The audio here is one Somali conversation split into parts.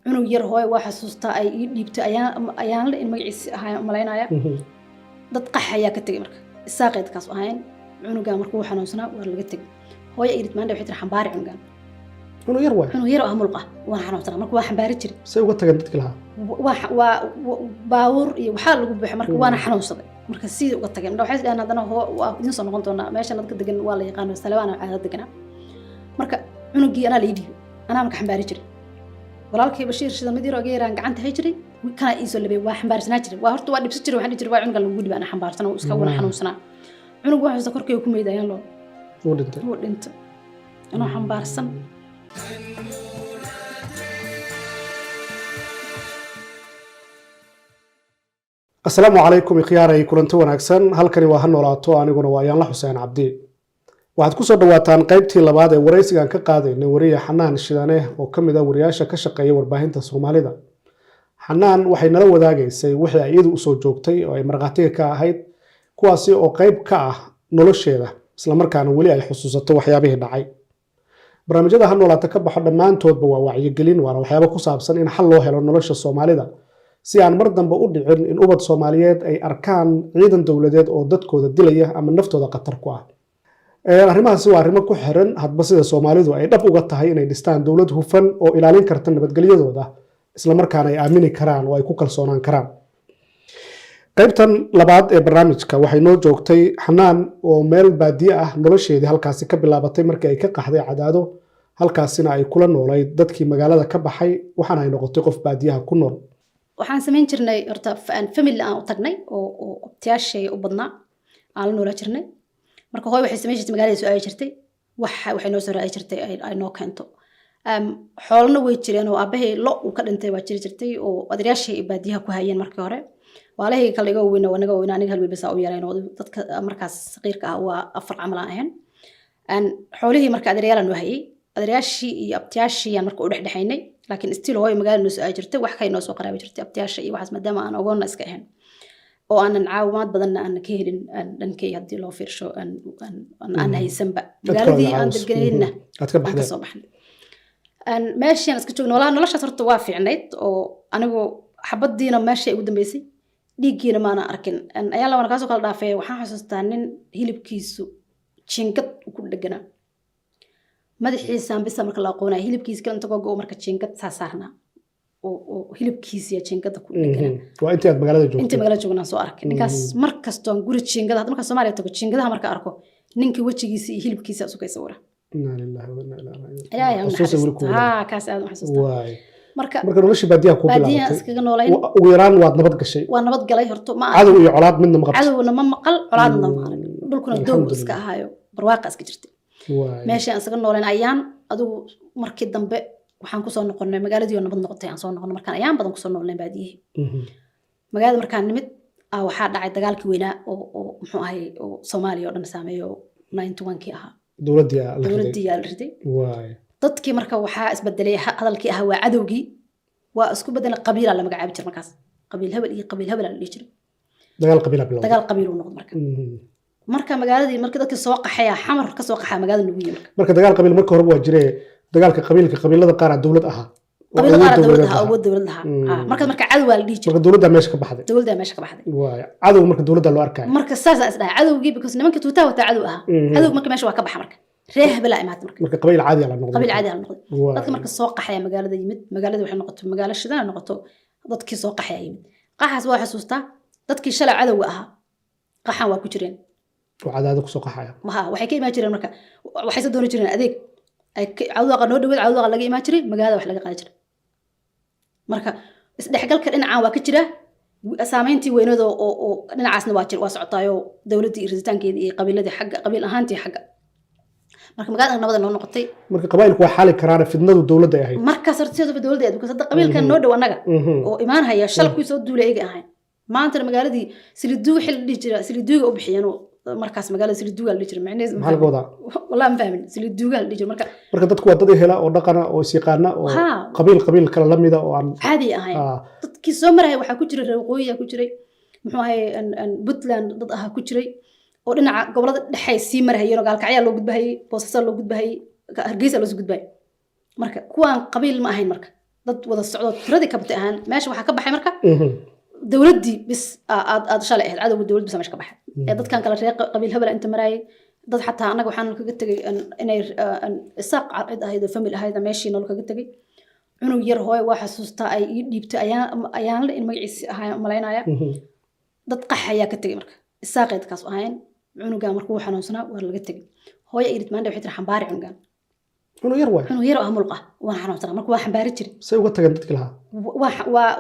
Cunug yar hooyo waa xasuustaa ay ii dhiibtay, ayaan la in magaciisi ahaa umalaynaya. Dad qax ayaa ka tegay, marka isaaqay dadkaas ahayn. Cunugan markuu wuu xanuunsanaa, waa laga tegay. Hooyo ay irid maandha, waxay tiri, "Xambaari cunugan." Cunug yar waay. Cunug yar oo ah, mulq ah, waana xanuunsanaa, marka waa xambaari jiray. Say uga tageen dadkii lahaa? Waa baawur iyo waxaa lagu buuxay, marka waana xanuunsaday. Marka sidii uga tageen waxay dhaheen, haddana waa idin soo noqon doonaa, meeshan dadka degan waa la yaqaano, Salebaan caada deganaa. Marka cunugii anaa la ii dhiibay, anaa marka xambaari jiray. Walaalkay Bashiir shida mid yaroo iga yaraan gacanta hay jiray, kanaa iisoo labay, waa xambaarsanaa jiray. Waa horta waa dhibsan jiray, waxaan dhihi jiray, waa cunugan lagu dhiba, anaa xambaarsan oo iska wana xanuunsanaa. Cunug waxaa xusuusta korkayga ku meydayaan loo. Wuu dhintay? Wuu dhintay anoo xambaarsan. Asalaamu calaykum ikhyaaray, kulanti wanaagsan. Halkani waa Ha Noolaato, aniguna waa Ayaanla Xuseen Cabdi. Waxaad kusoo dhawaataan qaybtii labaad ee waraysigan ka qaadaynay wariye Xanaan Shidane, oo ka mid ah wariyaasha ka shaqeeya warbaahinta Soomaalida. Xanaan waxay nala wadaagaysay wixii ay iyadu usoo joogtay oo ay markhaatiga ka ahayd, kuwaasi oo qayb ka ah nolosheeda, islamarkaana weli ay xusuusato waxyaabihii dhacay. Barnaamijyada Ha Noolaata ka baxo dhammaantoodba waa wacyigelin, waana waxyaabo ku saabsan in xal loo helo nolosha Soomaalida, si aan mar dambe u dhicin in ubad Soomaaliyeed ay arkaan ciidan dowladeed oo dadkooda dilaya ama naftooda khatar ku ah. Arrimahaasi waa arrimo ku xiran hadba sida Soomaalidu ay dhab uga tahay inay dhistaan dowlad hufan oo ilaalin karta nabadgelyadooda, islamarkaana ay aamini karaan oo ay ku kalsoonaan karaan. Qaybtan labaad ee barnaamijka waxay noo joogtay Xanaan oo meel baadiye ah nolosheedii halkaasi ka bilaabatay markii ay ka qaxday Cadaado, halkaasina ay kula noolayd dadkii magaalada ka baxay, waxaana ay noqotay qof baadiyaha ku nool. Waxaan samayn jirnay horta family aan u tagnay oo abtiyaashay u badnaa aan la noolaa jirnay. Marka hooyo waxay samayn jirtay, magaalada soo aadi jirtay, waxay noo soo raaci jirtay ay noo keento. Xoolana way jireen oo aabahay lo uu ka dhintay waa jiri jirtay, oo odayaashay baadiyaha ku hayeen markii hore. Waalahayga kale iga weyna, waa naga weyna, aniga hal wiil bas u yareen, oo dadka markaas saqiirka ah waa afar camal aan ahayn. Xoolihii marka adeeryaal noo hayay, adeeryaashii iyo abtiyaashii aan marka u dhexdhexaynay, laakiin still hooyo magaalada noo soo aadi jirtay, wax kay noo soo qaraabi jirtay abtiyaasha iyo waxaas, maadaama aan ogoonna iska ahayn oo aanan caawimaad badanna aanan ka helin dhankay haddii loo fiirsho, aan haysanba magaaladii aan deganaydna aad ka aan baxdeen. Kasoo baxnay. Meeshaan iska joogno, walaa noloshaas horta waa fiicnayd, oo anigu xabadiina meesha ugu dambeysay, dhiiggiina maana arkin. Ayaa labana kaasoo kala dhaafay. Waxaan xasuustaa nin hilibkiisu jiingad ku dheganaa, madaxiisaan bisa marka la aqoonaya, hilibkiisa kale inta gogo marka jiingad saa saarnaa oo hilibkiisiya jiingada ku dheganaa. Waa intii aad magaalada intii joogtay? Magaalada joognaan soo arkay ninkaas. Mar kastoon guri jiingada hadda marka Soomaaliya tago, jiingadaha marka arko, ninka wejigiisa iyo hilibkiisa isu kay sawira. Inna lillahi wa inna ilaihi raaji'uun. Ilaahay ha u Xusuusa weli naxariisto. kugu Haa, kaas aad u xasuustaa. Waay. Marka marka noloshii baadiyaha kuu baadiyaha bilaabatay. iskaga noolayn. Ugu yaraan waad nabad gashay. Waa nabad galay horta, ma arkin. Cadow iyo colaad midna ma qabto. Cadowna ma maqal, colaadna ma arag, dhulkuna doog Alxamdulillah. iska ahaayo, barwaaqa iska jirtay. Meeshaan isaga nooleen ayaan adigu markii dambe waxaan kusoo noqonnay magaaladii oo nabad noqotay aan soo noqonnay, markaan ayaan badan kusoo noolnay baadiyihii. Magaalada markaan nimid waxaa dhacay dagaalkii weynaa oo muxuu ahay, oo Soomaaliya oo dhan saameeyo, oo 91-kii ahaa. Dowladdii aa la riday. Dowladdii yaa la riday. Dadkii marka waxaa isbedelay hadalkii ahaa waa cadowgii, waa isku bedelay qabiilaa la magacaabi jiray markaas, qabiil hebel iyo qabiil hebel aa la dhihi jiray. Dagaal qabiila bilowday. Dagaal qabiil uu noqday marka. Marka magaaladii marka dadkii soo qaxaya, Xamar ka soo qaxaa magaalada nagu yimi marka. Marka dagaal qabiil marka horeba waa jiree, dagaalka qabiilka, qabiilada qaar aa dowlad ahaa oo qabiilada awood qaar dowlad dowladeed lahaa, lahaa. Awood dowlad lahaa. Marka cadow waa la dhihi jiray. Marka dowladdaa meesha ka baxday. Dowladdaa meesha ka baxday. Waay, cadow marka dowladdaa loo arkaya. Marka saasaa is dhahay cadowgii, because nimanka tuutaha wataa cadow ahaa. Cadowg marka meesha waa ka baxa, marka reer hebelaa imaatay marka. Marka qabiil caadi aa la noqday. Qabiil caadi aa la noqday. Dadka marka soo qaxaya magaalada yimid, magaalada waxay noqotay magaalo shidan ay noqoto. Dadkii soo qaxaya yimid, qaxaas waa xasuustaa, dadkii shalay cadowga ahaa qaxan waa ku jireen. Oo Cadaado kusoo qaxaya. Maha, waxay ka imaan jireen marka, waxay soo dooni jireen adeeg ay Cawdaqa noo dhaweed, Cawdaqa laga imaan jiray, magaalada wax laga qaadi jiray. Marka isdhexgalka dhinacan waa ka jira, saameyntii weynada oo dhinacaasna waa jir, waa socotaayo, dowladdii iyo risitaankeedii iyo qabiiladii xagga, qabiil ahaantii xagga. Marka magaalada nabada noo noqotay. Marka qabaa'ilku waa xaali karaana, fidnadu dowladda ay ahayd. Markaas horta sideedaba dowladda ahayd, because hadda qabiilkan noo dhow annaga oo imaan haya shalay kuwii soo duulay ayaga ahayn. Maantana magaaladii siliduuga xil la dhihi jira, siliduuga u bixiyeen, oo markaas magaalada siliduuga la dhihi jiray macnaheedu. Maxaa laga wadaa? Wallahi ma fahmin, siliduuga la dhihi jiray marka. Marka dadku waa dad ehela oo dhaqana oo is yaqaana oo qabiil qabiil kale la mida oo aan caadi ahayn. Dadkii soo maraya waxaa ku jiray reer waqooyiyaa ku jiray, muxuu ahay, Puntland dad ahaa ku jiray, oo dhinaca gobolada dhexe sii marahayeen, oo Gaalkacyaa loo gudbahayey, Boosaasaa loo gudbahayey, Hargeysa loo soo gudbahayay. Marka kuwaan qabiil ma ahayn marka. Dad wada socdo tiradii ka batay ahaan meesha waxaa ka baxay. Marka dowladdii bis aad shalay ahayd cadowga dowlad bisa meesha ka baxay ee dadkan kale reer qabiil hebela inta maraayay. Dad xataa annaga waxaan kaga tegay inay Isaaq cid ahayd oo family ahayd meeshii nolol kaga tegay. Cunug yar hooyo waa xasuustaa ay ii dhiibtay, ayaan le in magaciisi ahaa malaynaya. Dad qax ayaa ka tegay. Marka Isaaqay dadkaas ahaayeen. Cunugan markuu xanuunsanaa waa laga tegay. Hooyo ay maanta waxay tiri, "Xambaari cunugan." Cunug yar waay. Cunug yar oo ah mulqa waan xanuunsanaa, marka waa xambaari jiray. Say uga tageen dadki lahaa? Waa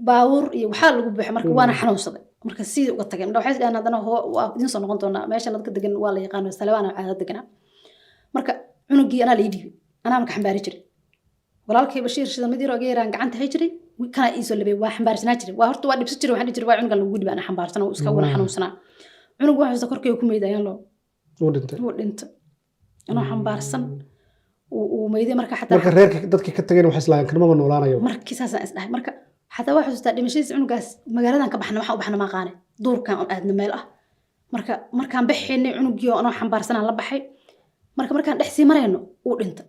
baawur iyo waxaa lagu buuxay. Marka waana xanuunsaday, marka sidii uga tageen. Marka waxay dhaheen haddana waa idiin soo noqon doonaa. Meeshan dadka degan waa la yaqaano, Salebaana caada deganaa. Marka cunugii anaa la ii dhiibay, anaa marka xambaari jiray. Walaalkay Bashiir shida mid yaroo iga yaraan gacanta hay jiray, kana iisoo labay, waa xambaarsanaa jiray. Waa horta waa dhibsan jiray. Waxaan dhihi jiray, waa cunugan lagu dhiba, anaa xambaarsanaa iska wana xanuunsanaa. Cunug waa xusuusta korkayga ku meydayaan loo Uu dhintay. Wuu dhintay anoo xambaarsan uu meyday. Marka xataa Marka reerka dadkii ka tageen waxay islaayeen kanmaba noolaanayo. Markii saasaan isdhahay. Marka xataa waa xusuustaa dhimashadiisa cunugaas. Magaaladan ka baxna, waxaan u baxna maaqaane, duurkan oon aadna meel ah. Marka markaan baxaynay cunugii oo anoo xambaarsanaan la baxay. Marka markaan dhex sii marayno uu dhintay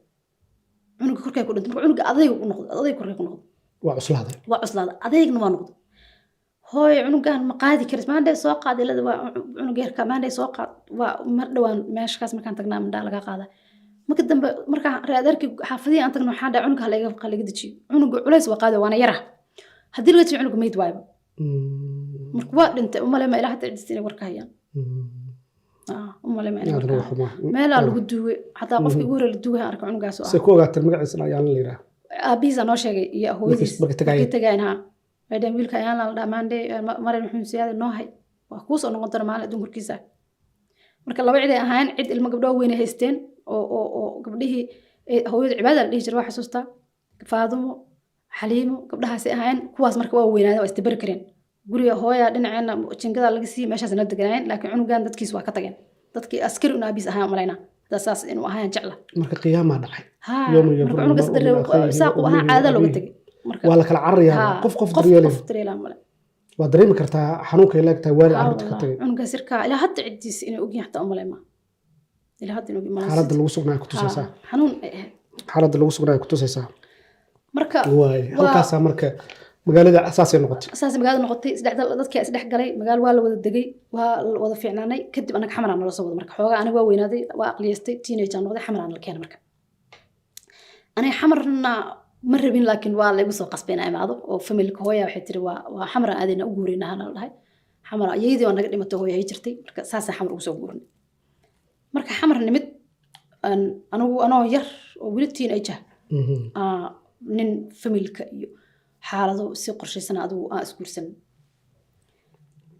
cunuga, korkay ku dhintay. Marka cunuga adayg u noqday, adayg korkay ku noqday. Waa cuslaaday. Waa cuslaaday, adeygna waa noqday. Hooyo, cunugan ma qaadi karis, maandhay soo qaad ilada, waa cunug yarka, maandhay soo qaad. Waa mar dhowaan meeshkaas markaan tagnaa mandhaa laga qaadaa. Marka dambe markaan reer adeerkii xaafadihii aan tagno, waxaan dhahay, cunuga halaga dejiyo, cunuga culays waa qaadi, waana yara. Haddii laga dejiyo cunuga meyd waayba. Marka waa dhintay. Umalema ilaa hadda ciddiisa inay warka hayaan. Umalema inay Aadna warka waa xumaa. hayaan. Meelaa lagu duugay xataa qofkii ugu horey la duugay aan arkay cunugaas oo Say ah. ku ogaateen magaciisana ayaan la yidhaah? Aabihiisaa noo sheegay iyo hooyadiis. Markay tagaayeen. Markay tagaayeen haa, waxay dhaheen, wiilka ayaan la dhaha maandhe marin wuxuu siyaada noo hay, waa kuu soo noqon doona maalin adduun korkiisa. Marka laba cid ay ahaayeen, cid ilmo gabdho weyn ay haysteen oo gabdhihii hooyada Cibaada la dhihi jiray, waa xasuustaa, Faadumo, Xaliimo, gabdhahaasay ahaayeen kuwaas. Marka waa weynaadeen, waa istabari kareen. Guriga hooya dhinaceena jingadaa laga siiyey, meeshaas nala deganaayeen. Laakiin cunugan dadkiis waa ka tageen, dadkii askari un aabiis ahaan umalaynaa haddaa saas inuu ahaayaan jecla. Marka qiyaamaa dhacay. Ha. Yawma yafirru Marka cunugaas al-mar'u min akhiihi Isaaq uu ahaa wa caada looga ummihi. tegay marka. Waa la kala cararayaa. Qof qof daryeelay. Qof daryeelaa male. Waa dareemi kartaa xanuunka ay leegtahay waalid carruurta ka tagay. Cunugaas yarkaa ilaa hadda ciddiisa inay ogyihin xataa umaleyma, ilaa hadda inay ogyihin. Xaaladda lagu sugnaa ku tusaysaa. Xanuun ay ahayd. Xaaladda lagu sugnaa ku tusaysaa. Marka Waay, halkaasaa marka magaalada saasay noqotay. Saas magaalada noqotay. Isdhex dadkii isdhex galay, magaalo waa la wada degay, waa la wada fiicnaanay. Kadib anaga Xamaraa nala soo wada. Marka xoogaa aniga waa weynaaday, waa aqliyeystay, teenage aan noqday, Xamaraa nala keenay. Marka aniga Xamarna ma rabin, laakiin waa la igu soo qasbay inaan imaado oo familka hooya waxay tiri, waa Xamaraa aadayna, u guurayna hana la dhahay. Xamar iyadii waa naga dhimatay, hooya hay jirtay. Marka saasaa Xamar ugu soo guurnay. Marka Xamar nimid, anigu anoo yar oo weli teenage ah, nin familka iyo xaalado si qorshaysan adigu aan isguursan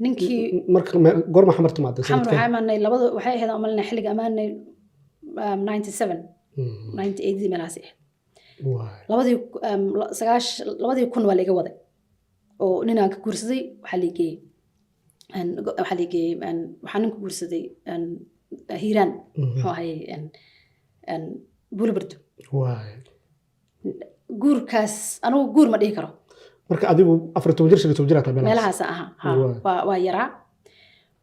ninkii. Marka goorma Xamar timaaday? Xamar Sanadkee? Waxaa imaanay labada, waxay ahayd aan umalinay xilliga amaanay 97, 98 meelahaas ahayd. Labadii 2000 waa laiga waday oo ninaan ka guursaday. Waxaa la geeyey waxaa ninka guursaday Hiiraan, muxuu ahay, Buulobardo. Guurkaas anigu guur ma dhihi karo. Marka adigu 14 jir, 15 jir aad tahay meelahaas. Meelahaas ahaa ha. Waa yaraa,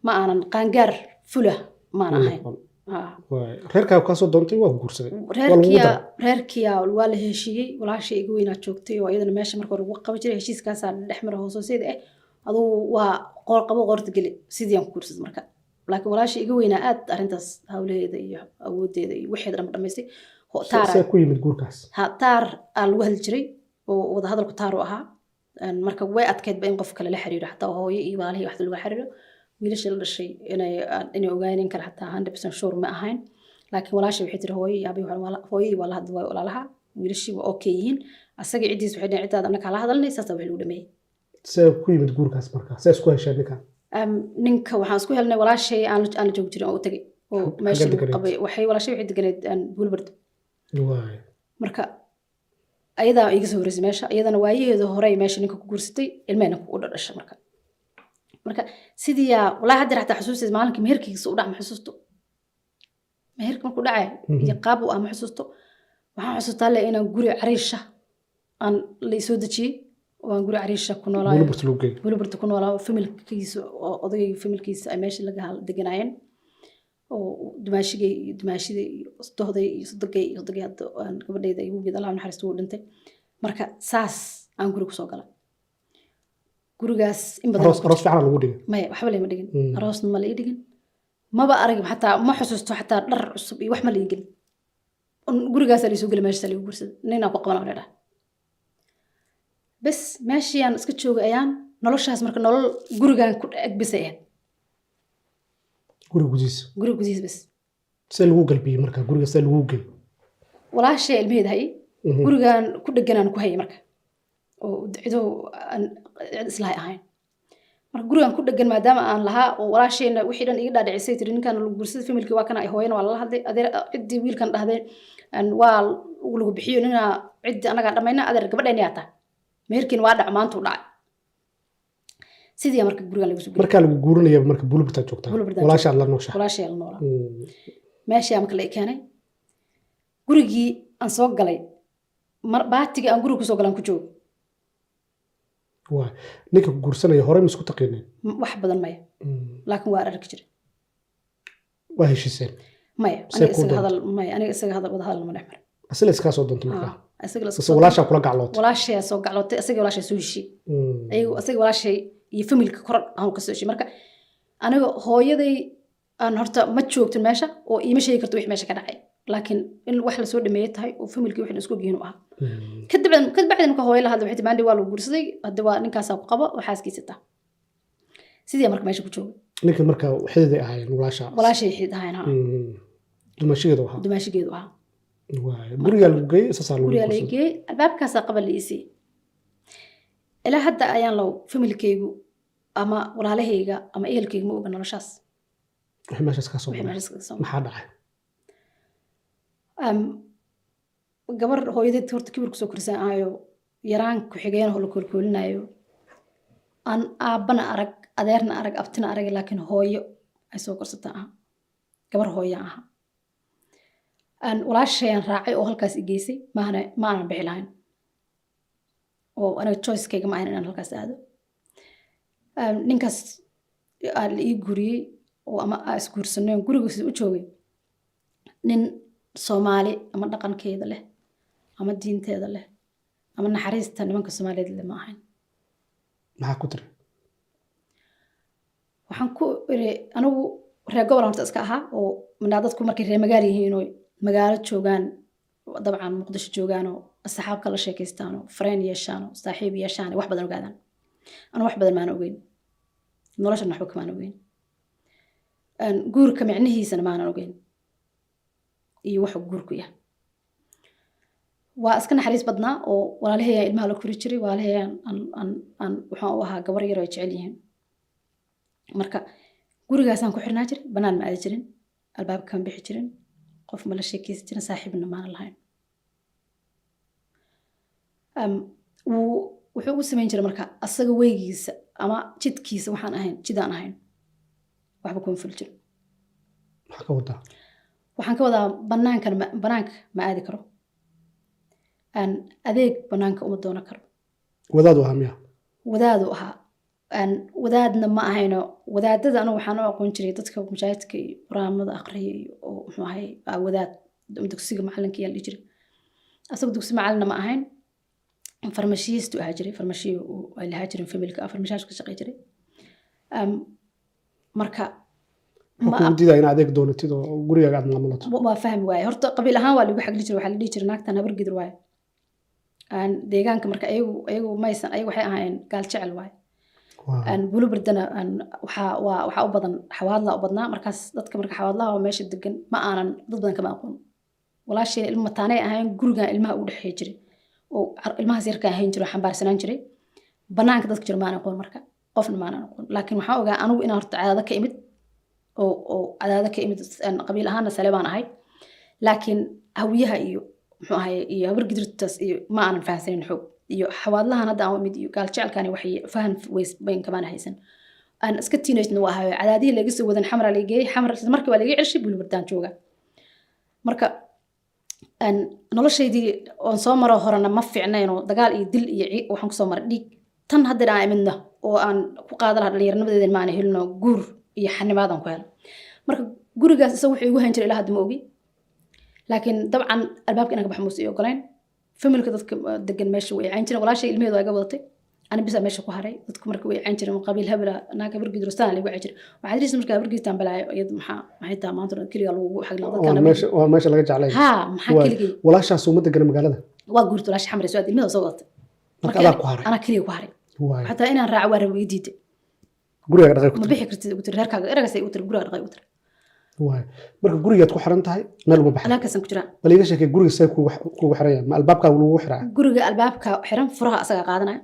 ma aanan qaangaar fula maana ahayn. Ha. Waay, reerkaaga kaa soo doontay, waa ku guursaday, waa lagugu Reerkiya daray. Reerkiya waa la heshiiyey. Walaashay iga weynaa joogtay oo iyadana meesha marka hore ugu qaban jiray. Heshiiskaasaa dhex mara hoosooseeda ah, adugu waa qoor qabo qoorta geli, sidii aan ku guursaday. Marka laakiin walaashay iga weynaa aad arrintaas hawlaheeda iyo awoodeeda iyo waxeeda dhan dhamaystay. Taar See ku yimid guurkaas? Ha, taar aa lagu hadli jiray oo wada hadalku taar u ahaa. Marka way adkeydba in qof kale la xiriiro, xataa hooyo iyo walaalihii wax lagu xiriiro. Wiilasha la dhashay inay ogaaneen kale xataa 100% sure ma ahayn. Laakiin walaashay waxay tiri, hooyo iyo aabihii hooyadii waa la hadli waayo, walaalaha wiilashii waa okay yihiin, asaga ciddiis waxay dhaheen, ciddaada annaka la hadalnay. Saasaa wax lagu dhameeyey. See ku yimid guurkaas? Marka see isku hesheen ninkan? Ninka waxaan isku helnay walaashay aan la joogi jirin oo u tagay oo meesha Xagee lagu deganeed? qabay. Waxay walaashay waxay deganeed Buulbardo. Marka ayadaa iga soo horreysay meesha, iyadana waayaheeda horey meesha ninka ku guursatay, ilmahayna ku dhashay. Marka sidiiyaa walaahi haddeer xataa xusuustaysa maalinka meherkiisa u dhac ma xusuusto. Meherka markuu dhacay iyo qaab uu ah ma xusuusto. Waxaan xusuustaa le inaan guri cariisha aan la isoo dejiyey oo aan guri cariisha ku noolaayo. Buulobarto lagu geeyey. Buulobarto ku noolaa oo familkiisa oo odagayga familkiisa ay meesha laga deganaayeen oo dumaashigay iyo dumaashidai iyo sodohday iyo sodogay iyo sodogay. Hadda aan gabadhayda igu geed, Allah u naxariisto, wuu dhintay. Marka saas aan guri kusoo galay, gurigaas in badan. Aroos, aroos fiican lagu dhigay? Maya, waxba layma dhigin. Aroosna ma la ii dhigin, maba arag xataa, ma xusuusto xataa dhar cusub iyo wax ma la ii gelin. Gurigaasaa laisoo geli, meeshaasaa laigu guursaday, ninaan ku qaban la dhaha. Bes, meeshii aan iska joogay ayaan noloshaas. Marka nolol gurigaan ku eg bisay ahayd. Guriga gudihiisa? Guriga gudihiisa bes. See lagu galbiyey marka guriga? See lagu geey? Walaashay ilmaheeda hayay. Gurigaan ku dheganaan ku hayay marka, oo cido aan cid islahay ahayn. Marka gurigaan ku dhegan maadaama aan lahaa oo walaashayna wixii dhan iga dhaadhicisay, tiri ninkan lagu guursaday, familkii waa kana, ay hooyana waa lala hadlay, adeer ciddii wiilkan dhahdeen waa lagu bixiyo ninaa ciddii anagaa dhammayna, adeer gabadheen yaa tahay, meherkiina waa dhac, maanta u dhacay. Sidii marka gurigaan lagu soo geliyay. Markaa lagu guurinaya marka Bulubirtaad joogtaa? Bulubirtaan. Walaashaad la nooshahay? Walaashay la noolaa. Meeshii marka la i keenay, gurigii aan soo galay, mar baatigii aan guriga kusoo galaan ku joogo. Waay, ninka ku guursanaya horey ma isku taqiineen? Wax badan maya, laakiin waa arki jiray. Waa heshiiseen? Maya. See aniga kuu isaga doontay? Hadal maya, aniga isaga hadal wada hadal ma dhex marin. Asila iskaa soo doontay markaa? Ah, isaga la isku Mise soo walaashaa kula gaclootay? Walaashayaa soo gaclootay, isaga walaashaa soo heshiiyey. Ayagu isaga walaashay iyo familka kor aan ka soo heshiiyey. Marka aniga hooyaday aan horta ma joogtin meesha oo iima sheegi karto wixii meesha ka dhacay, laakiin in wax lasoo dhameeyey tahay oo familkii wixii la isku ogyihiin u ahaa. Kadib kadibacdi marka hooyo la hadlay, waxay tii maandi waa lagu guursaday, hadda waa ninkaasaa ku qaba oo xaaskiisa taa. Sidii marka meesha ku joogay. Ninka marka xididay ahaayeen walaasha? Walaashay xid ahayn, ha. Dumashigeedu ahaa? Dumaashigeedu ahaa. Waay, gurigaa lagu geeyey, saasaa lagu gurigaa laga guursaday. Geeyey, albaabkaasaa qaba la iisii. Ilaa hadda ayaan low familkaygu ama walaalahayga ama ehelkaygu ma oga noloshaas. Wixii meeshaas ka soo wixii maray. Meeshaas kaga soo maray. Maxaa dhacay? Gabar hooyadeed horta kibir kusoo korsan ahayo, yaraan ku-xigeen oo la koolkoolinayo, aan aabbana arag, adeerna arag, abtina arag, laakiin hooyo ay soo korsataan aha, gabar hooyaan aha. Aan walaashayaan raacay oo halkaas i geysay maahana, ma aanan bixi lahayn oo aniga choicekayga ma ahayn inaan halkaas aado. Ninkaas aa la ii guuriyey oo ama aa isguursanay oo gurigiisa u joogay, nin Soomaali ama dhaqankeeda leh ama diinteeda leh ama naxariista nimanka Soomaaliyeed leh ma ahayn. Maxaa ku tiri? Waxaan ku iri, anigu reer gobol horta iska ahaa oo manaa dadku markay reer magaal yihiin oo magaalo joogaan, dabcan Muqdisho joogaan oo asxaabka la sheekaystaan oo friend yeeshaan oo saaxiib yeeshaan, wax badan ogaadaan. Anu wax badan maana ogeyn, noloshan waxba kamaan ogeyn. Guurka micnihiisana maanan ogeyn iyo wuxuu guurku yahay. Waa iska naxariis badnaa oo walaalahayaan ilmaha la kori jiray, walaalahayaan aan waxaan u ahaa gabar yar oo ay jecel yihiin. Marka gurigaasaan ku xirnaa jiray, banaan ma aadi jirin, albaabka kama bixi jirin, qof ma la sheekeysan jirin, saaxiibna maanan lahayn. Wuxuu u samayn jiray marka asaga weygiisa ama jidkiisa waxaan ahayn, jidaan ahayn waxba kuma fuli jirin. Maxaa ka wadaa? Waxaan ka wadaa banaankan banaanka ma aadi karo, aan adeeg banaanka uma doonan karo. Wadaadu ahaa miya? Wadaadu ahaa. Aan wadaadna ma ahayno. Wadaadada anigu waxaan u aqoon jiray dadka masaajidka iyo quraamada aqriya iyo oo muxuu ahay aa wadaad dugsiga macalinka ayaa la dhihi jiray. Asaga dugsi macalinna ma ahayn, farmashiyistu ahaa jiray, farmashiyo ay lahaa jireen familka, farmashiyaashu ka shaqey jiray. Marka Muxuu kugu diidaya in adeeg doonatid oo gurigaaga aad maamulato? Waa fahmi waaye. Horta qabiil ahaan waa lagu xagli jiray, waxaa la dhihi jiray naagtan habar gidir waaye. Aan deegaanka marka ayagu maysan, ayagu waxay ahaayeen gaal jecel waaye. Aan Buluberdana aan waxaa waa waxaa u badan Xawaadla u badnaa markaas dadka. Marka Xawaadlaha oo meesha degan ma aanan dad badan kama aqoon. Walaasheen ilmo mataanay ahayn, gurigan ilmaha ugu dhexeey jiray oo ilmahaas yarkaan hayn jiray oo xambaarsanaan jiray. Banaanka dadka jira maanan aqoon, marka qofna maanan aqoon, laakiin waxaan ogaa anigu inaan horta Cadaado ka imid oo Cadaado ka imid, aan qabiil ahaanna sale baan ahay, laakiin Hawiyaha iyo muxuu ahay iyo habar gidirtaas iyo ma aanan fahansanin xoog, iyo Xawaadlahan hadda aan u imid iyo gaal jecelkani waxay fahan weys bayn kamaan haysan. Aan iska teenage waa ahayo, Cadaadihii laga soo wadan Xamra laga geeyey, Xamra isla markii waa laga celshay, Bulubardaan jooga. Marka aan noloshaydii oon soo maro horena ma fiicnayn oo dagaal iyo dil iyo waxaan kusoo maray dhiig. Tan hadda aan imidna oo aan ku qaada lahaa dhallinyarnimadeeda ma aanan helino, guur iyo xanimaadaan ku helay. Marka gurigaas isaga wuxuu igu hayn jiray ilaa hadda ma ogi, laakiin dabcan albaabka inaan ka baxo muuse ii ogolayn. Familka dadka degan meesha way cayn jireen. Walaashay ilmaheedu waa iga wadatay, ani bisa meesha ku haray. Dadku marka way cayn jireen, qabiil hebela, naag Habargidir staan lagu cayn jiray. Waxaa jirta marka Habargidirtaan balaayo iyada, maxay tahay maanta dhan keligaa lagugu xaglaa dadkaan? Waa meesha laga jeclay. Haa, maxaa keligay? Walaashaas uma degana magaalada? Waa guurta walaasha, Xamar soo aad, ilmaheeda soo wadatay. Marka adaa ku haray? Anaa keliga ku haray. Xataa inaan raaco waa rabay, ii diiday. Guriga dhaqay ku Ma tiri? bixi kartid ugu tiri, reerkaaga eragaas ay ugu tiri, guriga dhaqay ugu tiri. Waay, marka gurigaad ku xiran tahay, meel uma baxay? Alaabkaasaan ku jiraa. Bal iiga sheekay guriga, see kugu xiran yahay? Ma albaabkaagu lagugu xiraa? Guriga albaabka xiran, furaha asagaa qaadanaya.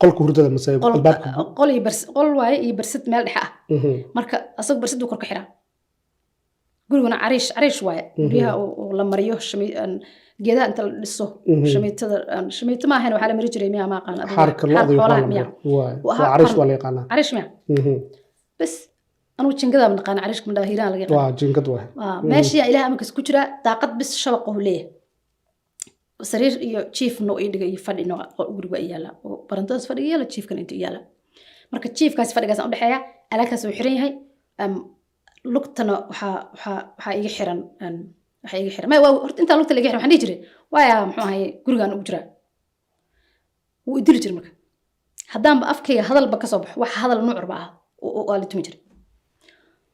Qolka hurdada mase albaabka? Qol iyo bars, qol waaye iyo barsid meel dhexe ah. Marka asagu barsiduu kor ka xiraa. Guriguna cariish cariish waaye, guryaha oo la mariyo geedaha inta la dhiso. Shamiitada shamiito ma ahayn, waxaa la mari jiray miya, ma aqaan. Xaarka lo'da iyo xoolaha waxaa la miya? mariyo. Waay. Waa waa cariish, waa la yaqaanaa. Cariish miya? Bas anugu jingadaa ma naqaana, cariishka ma dhaha, Hiiraan laga yaqaan. Waa jinkad waay. Waa meeshii Ilaah amarkiis ku jiraa, daaqad bis shabaq uu leeyahay, sariir iyo jiifno ii dhigay iyo fadhino guriga waa yaala, oo barandadaas fadhiga yaala, jiifkan inta yaala. Marka jiifkaas fadhigaas aan udhexeeya, alaabkaas uu xiran yahay. Lugtana waxaa iga xiran, waxaa iga xiran, maya, waa horta intaa lugta laga xiran. Waxaan dhihi jiray waaya, muxuu ahaye, gurigaan ugu jiraa wuu i dili jiray. Marka haddaanba afkayga hadalba ka soo baxo, wax hadal nucurba ah waa la tumi jiray.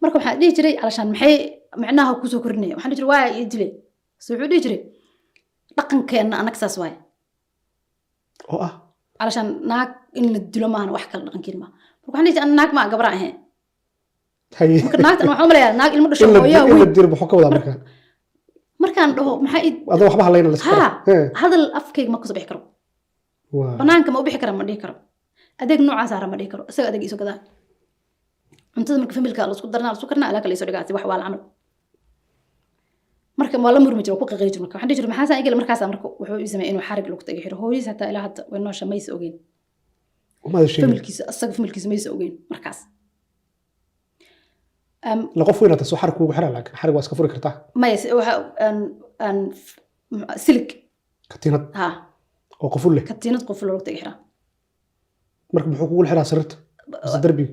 Marka waxaan dhihi jiray calashaan maxay micnaha kusoo kordhinaya? Waxaan dhihi jiray waaya ii dilay. So wuxuu dhihi jiray dhaqankeenna anag saas waaye. Oo ah? Calashaan naag in la dilo maahan, wax kale dhaqankiin maaha. Marka waxaan dhihi jiray ana naag maa, gabra ahayn. Marka naagtan waxaan umaleeyaa naag ilmo dhasho In la hooyaa in la weyn. dilo muxuu ka wadaa marka? Markaan dhaho maxaa ii Adoo waxba halayna la iska Ha, hadal afkayga ma kasoo bixi karo. Banaanka ma u bixi kara, ma dhihi karo. Adeeg noocaas ara ma dhihi karo. Isaga adeeg iisoo gadaa, cuntada marka familka lasku darnaa, lasku karnaa, alaa kala isoo dhigaa si wax waa la camal. Marka waa la murmi jira, waa ku qaqiri jira. Marka waxaan dhihi jiray maxaa igala? Markaasaa marka wuxuu ii sameeyay inuu xarig lugta iga xiro. Hooyadiis hataa ilaa hadda way noosha, maysa ogeyn. Umaada sheegin? Familkiisa, asaga familkiisa maysa ogeyn markaas. La qof weyn soo xarig kuugu xiraa, laakiin xarig waa iska furi kartaa. Maya, waxa silig. Katiinad? Ha. Oo qoful leh? Katiinad qoful lugta iga xiraa. Marka muxuu kugu xiraa, sariirta mise darbiga?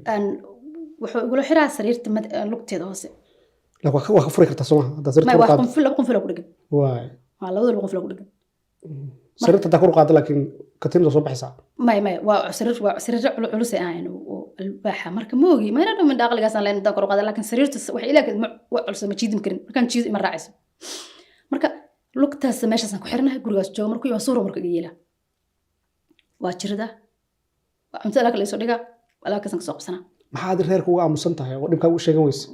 Wuxuu igula xiraa sariirta lugteeda hoose. Laakiin waa ka furi kartaa soo maha haddaad sariirta maya kor waa qaado? Qunful, laba qunful ku dhegan. Waa labada qunful ku dhegan. Sariirta haddaa kor u qaado, laakiin katiinada soo baxaysaa. Maya, waa sariir, waa sariir culus ay ahayn oo alwaaxa. Marka ma ogi, mayna dhamin aqligaasaan leen intaan kor u qaada, laakiin sariirta waxay ilaa waa culus, ma jiidin karin. Markaan jiido ima raacayso. Marka lugtaas meeshaasaan ku xiranahay, gurigaas jooga. Markuu imaan suura marka iga yeelaa, waa jirada, waa cuntada alaa kala isoo dhigaa, alaabkaasaan kasoo qabsanaa. Maxaa adi reerka uga aamusan tahay oo dhibkaa ugu sheegan weyse?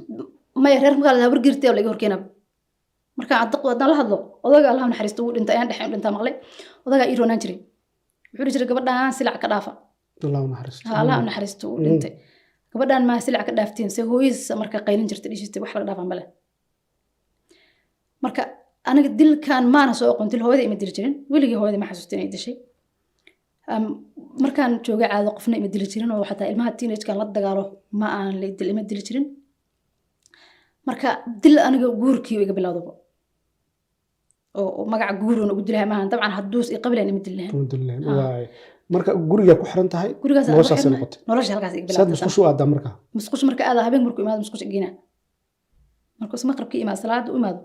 Maya, reer markaa la Habargirtay oo laga horkeenaa. Marka haddaan la hadlo odaga, Allah naxariisto, wuu dhintay, ayaan dhexe u dhintaa maqlay. Odagaa ii roonaan jiray, wuxuu dhihi jiray gabadhaan silac ka dhaafa. Allah u naxariisto. Ha, Allah u naxariisto, wuu dhintay. Gabadhaan maa silac ka dhaaftiin? Se hooyadiis marka qaylin jirtay, dhihi jirtay wax laga dhaafaa male. Marka aniga dilkan maana soo aqoon dil. Hooyada ima dili jirin weligii, hooyada ma xasuusta inay dishay. Markaan joogay caado qofna ima dili jirin, oo xataa ilmaha teenage-kan la dagaalo ma aan la dil, ima dili jirin. Marka dil aniga guurkii iga bilowdaba oo magaca guuroon ugu dilahay maahan. Dabcan hadduu i qabilayn ima dili lahayn. Alxamdulilah. Waay, marka gurigaa ku xiran tahay? Gurigaas aan ku noloshaasay xirnay. Noqotay. Nolosha halkaas iga saad bilaabtay. Musqushu aadaa marka? Musqusha marka aada, habeenka markuu imaado musqusha geynaa. Markuu maqribkii imaado, salaada u imaado,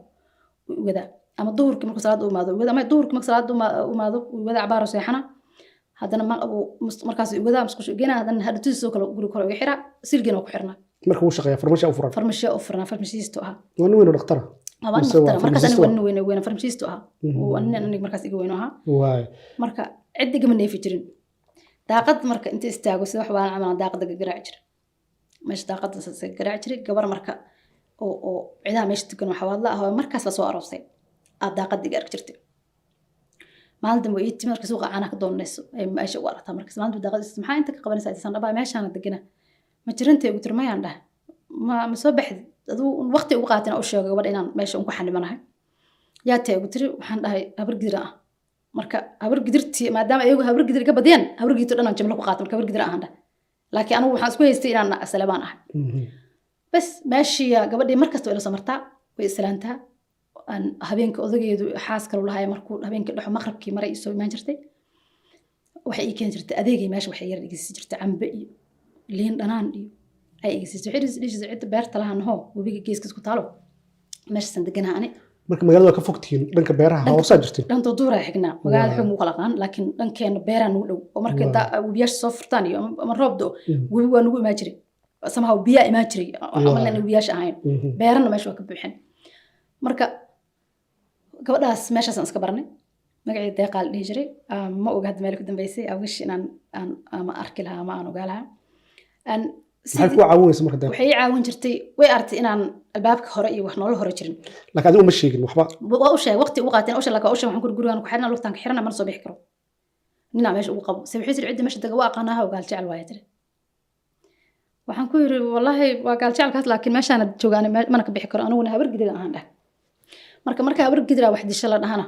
wuu iwadaa, ama duhurkii markuu salaada u imaado wuu iwadaa, ama duhurkii markuu salaada u imaado wuu iwadaa, cabaaro seexana, haddana markaas iwadaa, musqusha u geynaa, haddana hadhatiisoo kale guriga kore uga xiraa, silgiina waa ku xirnaa. Marka wuu shaqeeyaa, farmashiya u furan? Farmashiya u furnaa, farmashiisto ahaa. Waa nin weyn oo dhakhtara? Waa nin Mise waa dhakhtara markaas aniga. farmashiisto? Waa nin weyn weyn, farmashiisto ahaa. Oo nin aniga markaas iga weyn ahaa. Marka cid igama neefi jirin. Daaqad marka inta istaago sida wax baan camal daaqada garaaci jiray, meesha daaqada saas garaaci jiray. Gabar marka oo cidaha meesha tukan oo xawaadla ah oo markaas lasoo aroosay aad daaqada iga arki jirtay. Maalin dambe ii timi marka suuqa caanaha ka doonayso ay meesha ugu aragtaa. Markaas maalin dambe daaqada maxaa inta ka qabanaysaa? Isan dhabaa meeshaana degana ma jirantay ugu tiri. Mayaan dhahay, ma soo baxdi aduu waqti ugu qaatin u sheego gabadha inaan meesha un ku xanibanahay. Yaa tay ugu tiri? Waxaan dhahay Habar Gidir ah. Marka Habar Gidirtii maadaama iyagu Habar Gidir ka badiyeen, Habar Gidirto dhan aan jimlo ku qaatay. Marka Habar Gidir ahaan dhahay, laakiin anigu waxaan isku haystay inaan Salebaan ahay. Bas meeshii gabadhii markasta way la soo martaa, way islaantaa. Aan habeenka odageedu xaas kalu lahaaya, markuu habeenkii dhexo maqrabkii maray isoo imaan jirtay, waxay ii keeni jirtay adeegay meesha, waxay yar igeysi jirtay cambe iyo liin dhanaan iyo ay igeysi jirtay. Waxay dhihi jirtay cidda beerta lahaa nahoo webiga geeskiis ku taalo, meeshaasaan deganaha ani. Marka magaalada waa ka fogtihiin, dhanka beeraha hoosaa jirtiin. Dhanka duuraa xignaa, magaalada xoog muu kala aqaan, laakiin dhankeena beeraa nugu dhow oo markay webiyaasha soo furtaan iyo ama roob do, webi waa nugu imaan jiray, somehow biyaa imaan jiray, camal inay webiyaasha ahayn. Beerana meesha waa ka buuxeen. Marka gabadhaas meeshaasaan iska baranay. Magaceeda Deeqaa la dhihi jiray. Ma oga hadda meel ku dambeysay. I wish inaan aan ama arki lahaa ama aan ogaa lahaa. Maxay ku caawin weysa marka, Deeq? Waxay ii caawin jirtay, way aragtay inaan albaabka hore iyo wax noola hore jirin. Laakiin adigu uma sheegin waxba? Waa u sheegay, waqti ugu qaateen u sheegay, laakiin waa u sheegay. Waxaan kuri, gurigaan ku xirana, lugtaan ka xirana, mana soo bixi karo, ninaa meesha ugu qabo. Se waxay tiri, cidda meesha dega waa aqaanaa, gaal jecel waaya tiri. Waxaan ku yiri, wallaahi waa gaal jecelkaas, laakiin meeshaana joogaan, mana ka bixi karo, aniguna habar gidira ahaan dheh. Marka habar gidira wax disho la dhahana,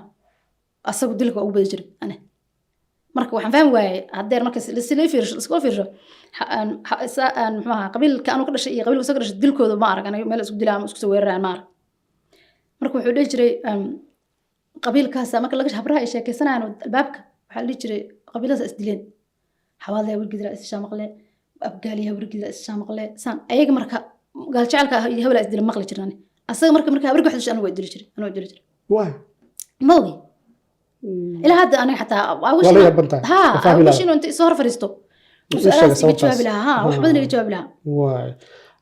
asagu dilka waa ugu badi jiray ane. Marka waxaan fahmi waayey haddeer marka si loo fiirsho, iskula fiirsho, muxuu ahaa, qabiilka anu ka dhashay iyo qabiilka soo ka dhashay dilkooda ma arag aniga meel isku dilaa ama isku soo weerarayaan, ma arag. Marka wuxuu dhihi jiray, qabiilkaasa marka laga habraha ay sheekaysanayaan albaabka, waxaa la dhihi jiray qabiiladaas is dileen, Xawaadle habar gidira is maqle, Abgaaliya habar gidira is maqle, saan ayaga. Marka gaal jecelka ah iyo hebelaa is dileen maqli jirnaan. Asaga marka habar wax dishay, anigu waa dili jiray, anigu waa dili jiray. Waay. Ma ogi ilaa hadda aniga xataa. Waa la yaaban tahay. Ha. Waa fahmi I wish lahaa. inuu inta isoo hor fadhiisto Uu su-aalahaas sheegay iga jawaabi sababtaas. lahaa, ha, wax badan iga jawaabi lahaa. Waay,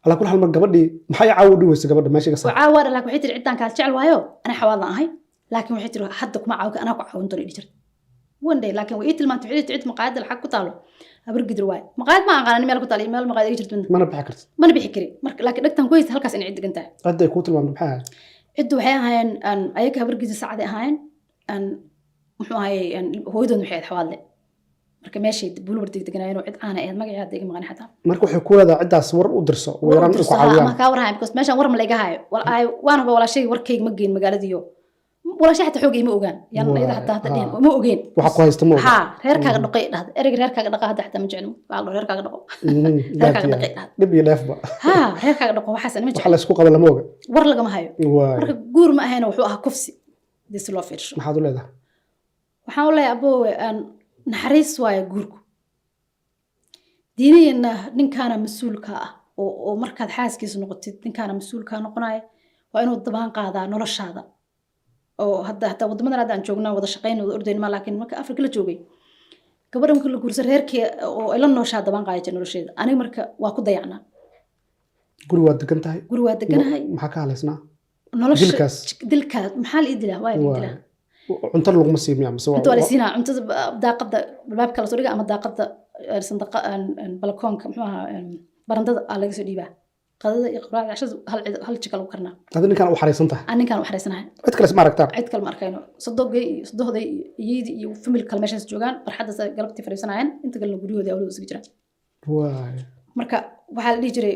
alaa kul xaal, mar gabadhii maxay caawa u dhiweysa gabadha meesha iga saar? Caawa dha, laakiin waxay tiri ciddaan kaal jecel waayo, ana xawaadan ahay, laakiin waxay tiri hadda kuma caawi, anaa ku caawin doona dhihi jirta one day. Laakiin way ii tilmaantay, waxay tiri cid maqaayadda lacag ku taalo habar gidir waaye. Maqaayad ma aqaanin meel ku taalo iyo meel maqaayad iga jirto midna. Mana bixi kartid. Mana bixi kari marka, laakiin dhagtan ku haysta halkaas inay cid degan tahay. Cidda ay kuu tilmaamtay maxay ahayd? Ciddu waxay ahaayeen ayaga habar gidir sacday ahaayeen, muxuu ahayey, hooyadood waxay ahayd Xawaadle. Marka meeshay Bulwardig deganaayeen oo cid caana ahayd, magacii hadda iga maqan xataa. Marka waxay ku leedahay ciddaas war u dirso, ugu yaraan in ku ama caawiyaan. Kaa warhayan, because meeshaan war ma la iga hayo. Waan huba walaashay warkayga ma geyn magaaladiyo, walaashay xataa xoogay ma ogaan yaan iyada xataa hadda dhihin ma ogeen. Waxa ku haysta ma oga. Ha, reerkaaga dhaqay dhahda, ereyga reerkaaga dhaqa hadda xataa ma jeclin. Waxaa la dhaho reerkaaga dhaqo, reerkaaga dhaqay dhahda. Dhib iyo dheefba. Ha, reerkaaga dhaqo, waxaas ma waxa jeclin. la isku qaba lama oga. War lagama hayo. Marka guur ma ahayna, wuxuu ahaa kufsi hadii si loo fiirsho. Maxaad u leedahay? Waxaan u leeyahay, aboowe, aan naxariis waayo guurku. Diiniyana ninkaana mas-uulka ah oo markaad xaaskiisa noqotid, ninkaana mas-uulkaa noqonaya, waa inuu dabaan qaadaa noloshaada. Oo hadda hataa waddamadan hadda aan joognaa wada shaqayn, wada ordayn ma, laakiin marka Afrika la joogay, gabadha marka la guursa, reerkii oo ay la nooshaa dabaan qaada jira nolosheeda. Aniga marka waa ku dayacnaa. Guri waad degan tahay. Guri waa deganahay. Maxaa ka halaysnaa? Nolosha. Dilkaas. Dilkaas maxaa la ii dilaa? Waa la ii dilaa. Cunto laguma sii miya mise Cunto waa la siinaa. Cuntada daaqada albaabka la soo dhiga ama daaqada, sandaqa, balkoonka, muxuu ahaa, barandada aa laga soo dhiibaa qadada iyo quraacda, cashada. Hal cid, hal jika lagu karnaa. Adi ninkaan u xariisan tahay. Aan ninkaan u xariisanahay. Cid kale isma aragtaan. Cid kale ma arkayno. Sodogay iyo sodohday iyo iyadii iyo family kale meeshaas joogaan, barxaddaas ay galabtii fadhiisanayaan, inta kalena guryahoodii awladooda isaga jiraan. Marka waxaa la dhihi jiray,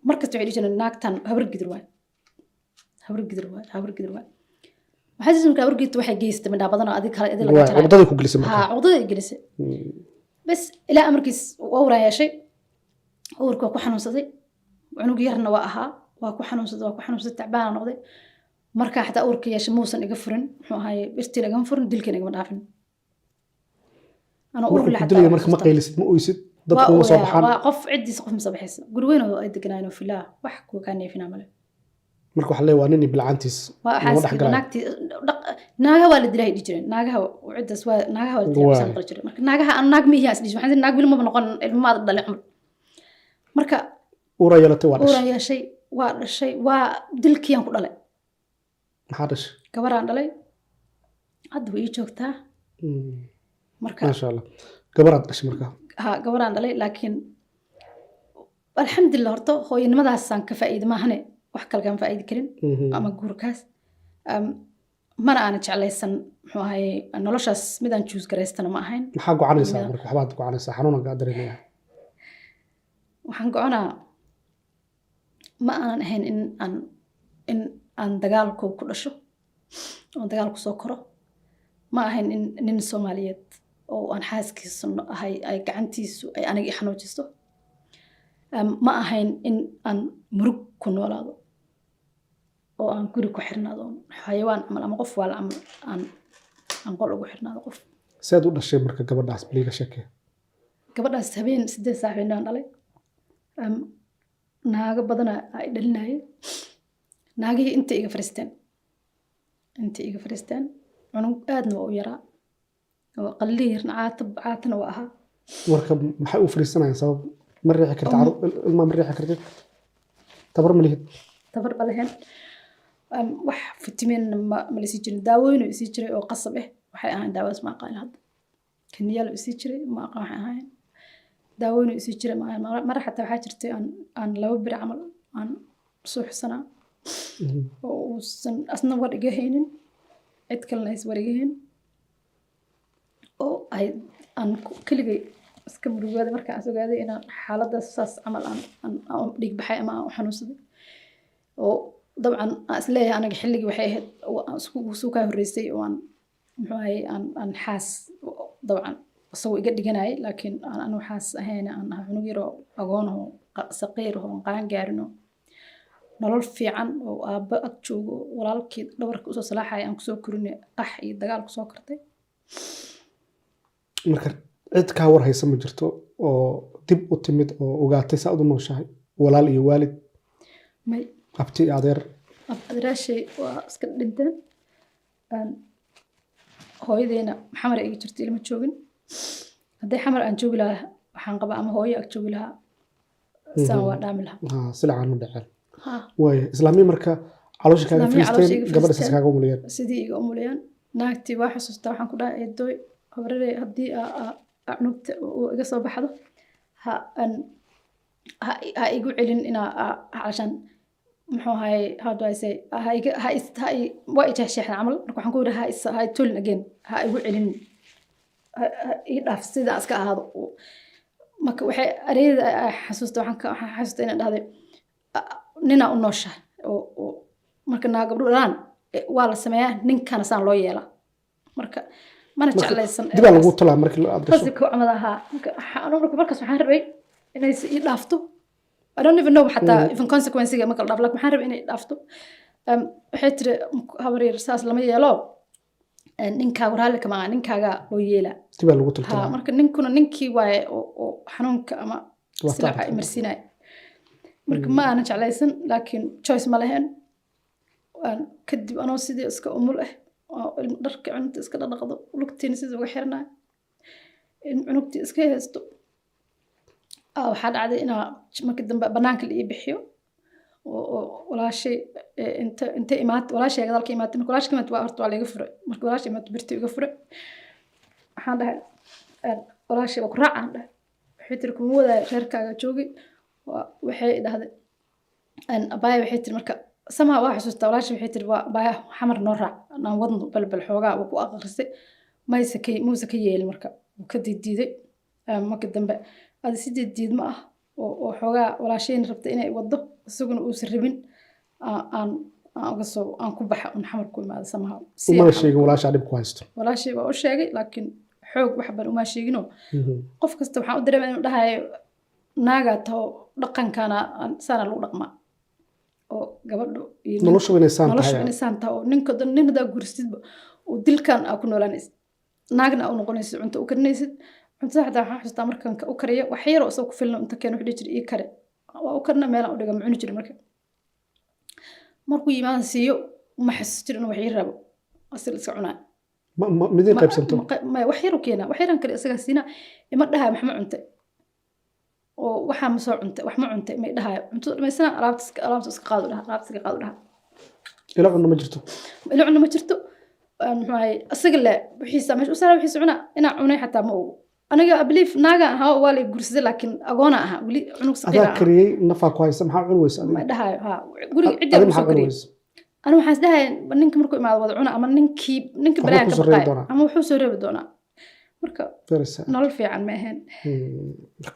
mar kasta waxay dhihi jireen naagtan habar gidir waay, habar gidir waay, habar gidir waay. Waxaa jirta marka habar gidirta waxay geysatay midhaa badan oo adig kale idin laga jaraayo. Cuqdaday ku gelisay marka. Ha, cuqdada ay gelisay. Bas ilaa amarkiis waa uuraan yeeshay. Uurka waa ku xanuunsaday, cunug yarna waa ahaa. Waa ku xanuunsaday, waa ku xanuunsaday, tacbaana noqday. Marka xataa uurka yeeshay muusan iga furin, muxuu ahaye, birtiina igama furin, dilkiina igama dhaafin. Anoo uur Markuu leh ku xataa dilaya waa marka ma xasuustaa. qaylisid, ma oysid, dad Waa kuma soo ooyaa, baxaan? Waa qof ciddiisa, qof ma soo baxaysa. Guri weyn oo ay deganaayeen oo filaa, wax kuwa kaa neefinaa male. Marka waxaa leeyahay waa nin iyo bilcaantiis Waa lama dhex xaaskii galaayo. Naagtii naagaha waa la dilay dhihi jireen. Naagaha ciddaas waa naagaha waa la dilay basaan maqli jiray. Marka naagaha aan naag ma ihi aan is dhihi jiray. Waxaan is naag weli maba noqon, ilmo maada dhalin cumar. Marka Uura yeelatay, waa dhashay. Uuraan yeeshay, waa dhashay, waa dilkiyaan ku dhalay. Maxaa dhashay? Gabaraan dhalay, hadda way ii joogtaa. Marka Maasha Allah, gabaraad dhashay marka. Ha, gabaraan dhalay, laakiin alxamdulilah, horta hooyanimadaasaan ka faa'iida maahane, wax kale kama faa'iidi karin. Ama guurkaas mana aanan jeclaysan, muxuu ahaye, noloshaas midaan choose garaystana ma ahayn. Maxaa gocanaysaa marka? Waxbaad gocanaysaa, xanuunan kaa dareemaya. Waxaan goconaa, ma aanan ahayn in aan dagaalku ku dhasho oon dagaal kusoo koro. Ma ahayn in nin Soomaaliyeed oo aan xaaskiisa ahay ay gacantiisu ay aniga i xanuujisto. Ma ahayn in aan murug ku noolaado oo aan guri ku xirnaado, xayawaan camal ama qof waala camal aan qol ugu xirnaado qof. Seed u dhashay marka gabadhaas? Baliiga sheekee. Gabadhaas habeen 8 saac habeenaan dhalay. Naago badana ay dhalinayay, naagihii intay iga fariisteen. Intay iga fadhiisteen, cunug aadna waa u yaraa oo qalliirna, caata caatana waa ahaa. Marka maxay u fariisanayaan? Sabab ma riixi kartid ilmaha, ma riixi kartid, tabar ma lihid. Tabar ma lahayn. Wax fitamiin ma la sii jirin. Daawooyin uu isii jiray oo qasab ah, waxay ahaan daawadaas ma aqaan hadda. Kiniyaal uu isii jiray, ma aqaan waxay ahaayeen. Daawooyin uu isii jiray ma aqaan. Mar xataa waxaa jirtay aan 2 beri camal aan suuxsanaa oo uusan asna war iga haynin, cid kalena aysan war iga haynin, oo ay aan keligay iska murugooday markaan is ogaaday inaan xaaladdaas saas camal aan u dhiig baxay ama aan u xanuunsaday. Oo dabcan aan isleeyahay aniga xilligii waxay ahayd oo aan isku suu kaa horreysay oo aan, muxuu ahaye, aan xaas dabcan isagoo iga dhiganayay, laakiin aan anigu xaas ahayn, aan ahaa cunug yar oo agoon oo saqiir oo aan qaan gaarin oo nolol fiican oo aabbo ag joogo, walaalkii dhabarka usoo salaaxaya aan kusoo korinay, qax iyo dagaal kusoo kortay. Marka cid kaa war haysa ma jirto oo dib u timid oo ogaatay saa u nooshahay, walaal iyo waalid? May. Abti iyo adeer? Adeeraashay waa iska dhinteen. Hooyadeyna Xamar ay iga jirtay, ilma joogin. Haddii Xamar aan joogi lahaa, waxaan qabaa ama hooyo ag joogi lahaa, saan waa dhaami lahaa. Ha, silacaan u dhaceen. Ha. Waaya, islaamii marka caloosha kaaga Islaamihii caloosha fariisteen, iga gabadha saas fariisteen. kaaga umuliyeen. Sidii iga umuliyaan. Naagtii waa xasuustaa, waxaan ku dhahay, "Eedooy, habararey, haddii cunugta uu iga soo baxdo, ha aan ha igu celin inaa calashaan, muxuu ahaye, how do I say, ha iga ha is ha i waa i jeexjeexda camal." Marka waxaan ku yidhi, Ha i tolin again, ha igu celin, ha ii dhaaf sida iska ahaado." Marka waxay ereyada xasuusta, waxaan xasuusta inaan dhahday, "Ninaa u nooshahay oo marka naa gabdho dhalaan waa la sameeyaa, ninkana saan loo yeelaa." Marka mana Marka jeclaysan dibaa lagu talaa markii aad dhasho. Qasabka camal ahaa. Marka markaas waxaan rabay inay ii dhaafto. I don't even know xataa even consequence-ga marka la dhaafo, laakiin waxaan rabay inay ii dhaafto. Waxay tiri, "Habar yar, saas lama yeelo. Ninkaagu raalli kama aha, ninkaaga loo yeelaa." Dibaa lagu Ha. taltalaa. Marka ninkuna ninkii waaye oo xanuunka ama Waa silaca taabtay. imarsiinaya. Marka ma aanan jeclaysan, laakiin choice ma lahayn. Kadib anoo sidii iska umul ah oo dharka cunugta iska dhaqdhaqdo, lugtiina sidii uga xiranayo, in cunugtii iska haysto, waxaa dhacday inaa markii dambe banaanka la ii bixiyo oo walaashay inta imaat, walaashay gadaal ka imaatay. Marka walaashay ka imaatay, waa horta waa la iga furay. Marka walaashay imaatay, birtii iga furay. Waxaan dhahay, "Walaashay, waa ku raacaan," dhahay. Waxay tiri, "Kuma wadaayo, reerkaaga joogi." Waxay dhahday, abaaya, waxay tiri, marka samaha waa xasuustaa, walaashay waxay tiri, "Waa abaaya, Xamar noo raac, aan wadno balbal xoogaa." Wuu ku aqrisay, mayse ka muuse ka yeelin. Marka wuu ka diidiiday. Marka dambe adi si diiddiid ma ah oo xoogaa walaashayna rabtay inay waddo, isaguna uusan rabin, aan aan uga soo aan ku baxa un Xamar ku imaada samaha si Umana sheegin walaashaa dhib ku haysto? Walaashay waa u sheegay, laakiin xoog wax ban umaa sheeginoo. Qof kasta waxaan u dareemaya inuu dhahayo, "Naagaa taho, dhaqankana saana lagu dhaqmaa oo gabadhu iyo Noloshu inay saan noloshu tahay. inay saan tahay, oo ninka nin haddaa guursidba oo dilkan aa ku noolaanaysid, naagna aa u noqonaysid, cunto u karinaysid." Cuntada xataa waxaan xasuustaa markaan u kariyo wax yar oo isagoo ku filan, inta keen wuxuu dhihi jiray, "Ii kare." Waa u karina, meelaan u dhiga, ma cuni jirin. Marka markuu yimaada siiyo, ma xasuus jirin inuu wax ii rabo, asaga iska cunaa. Midii qaybsanto? Wax yar u keenaa, wax yaran kale isagaa siinaa. Ima dhahayo, "Wax ma cuntay?" oo "Waxaa ma soo cuntay? Wax ma cuntay?" Ma dhahayo. Cuntada dhamaysana, alaabta iska qaado dhaha, alaabta iska qaado dhaha. Ila cunno ma jirto. Ila cunno ma jirto. Muxuu ahay, isaga le wixiisa meesha u saara, wixiisa cunaa. Inaa cunay xataa ma ogo aniga. I believe naaga ahaa, waa la guursaday, laakiin agoona ahaa weli, cunug saqiir Adaa ahaa. kariyey, nafaa ku haysa, maxaa cuni weysa Ma adiga? dhahayo ha guriga ciddi Adi lagu maxaa soo cuni kariyey. weysa? Ani waxaan is dhahay, ninka markuu imaado wada cuna, ama ninkii ninka Waxbuu balaayan ka kusoo reebi baqaaya doonaa. ama wuxuu soo reebi doonaa. Marka Very sad. nolol fiican ma ahayn.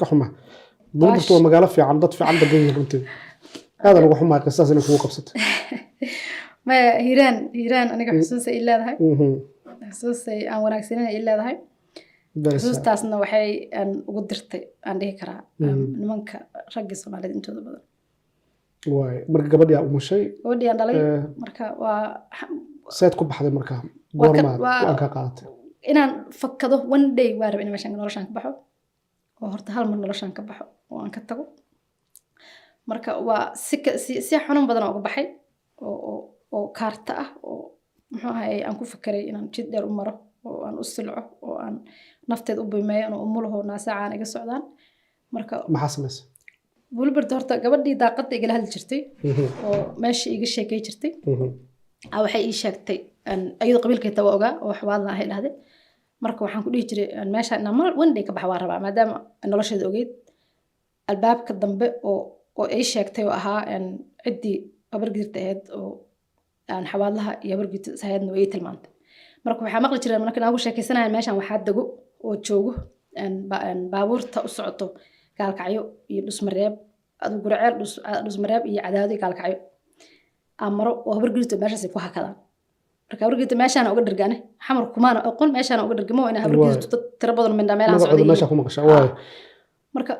Ka xuma. Buurburta waa magaalo fiican, dad fiican degan yihiin. Runtii aad uga xumaa qisaas inay kugu qabsatay. Maya, Hiiraan aniga xusuusay ii leedahay, xusuusay aan wanaagsanin ii leedahay. Very sad. Xusuustaasna waxay aan ugu dirtay, aan dhihi karaa, nimanka raggii Soomaalida intooda badan. Waay, marka gabadhii aa umushay. Gabadhii aan dhalay. Marka waa Seed ku baxday marka? Waa Goormaad go-aan ka qaadatay? Inaan fakado one day waa rabay, inaan meeshaan noloshaan ka baxo, oo horta hal mar noloshaan ka baxo oo aan ka tago. Marka waa si si xanuun badan oo uga baxay oo kaarta ah oo Muxuu ahay, aan ku fakeray inaan jid dheer u maro oo aan u silco oo aan nafteed u bimeeyo inuu umulaho naasacaan iga socdaan. Marka Maxaa samaysay? Bulbert horta gabadhii daaqadda igala hadli jirtay oo meesha iga sheekay jirtay waxay ii sheegtay ayadoo qabiilkeeda waa ogaa oo xawaadla ahay dhahday. Marka waxaan ku dhihi jiray meesha inaan mar one day ka baxa waa rabaa, maadaama nolosheeda ogeyd albaabka dambe oo ay sheegtay oo ahaa ciddii Habargidirta ahayd oo aan xawaadlaha iyo Habargidirta is ahaydna way ii tilmaantay. Marka waxaa maqli jireen marka naagu sheekaysanayaan, meeshan waxaa dego oo joogo baabuurta u socoto Gaalkacyo iyo Dhusmareeb, adigu Guraceel, Dhusmareeb iyo Cadaado iyo Gaalkacyo aan maro oo Habargidirta meeshaas ay ku hakadaan. Marka Habargidirta meeshaan uga dhargaane, Xamar kumaana aqoon, meeshaan uga dhargamo ina Habargidirtu dad tiro badan mindhaa meelahan magacooda socday. Meesha ku maqasha waay. Marka